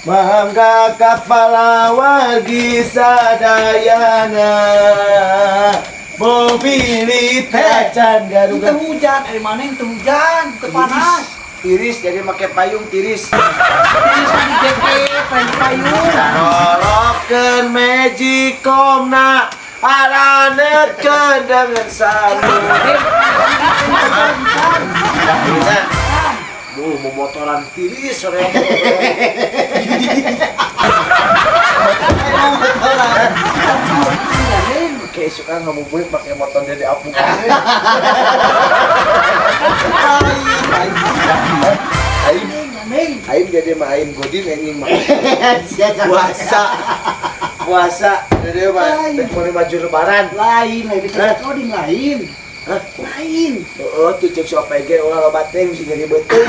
Mangga kapalawargi sadayana. Mobil tacan Itu garuga. Hujan, dari mana itu hujan? Itu panas. Tiris, jadi make payung tiris. Tiris di jaket, lain payung. Rorokeun magicomna, aranetkeun dengan salu. Akhirnya, bu, mau motoran tiris sore. Kayak suka ngabuburit pakai motor jadi apung. Aing, aing jadi mah aing godin anjing mah. Puasa. Puasa jadi mah rek mau maju lebaran. Lain, lain itu Hah? coding lain. Hah? Lain. Oh, tuh cek si OPG ulah loba teh mesti nyeri beuteung.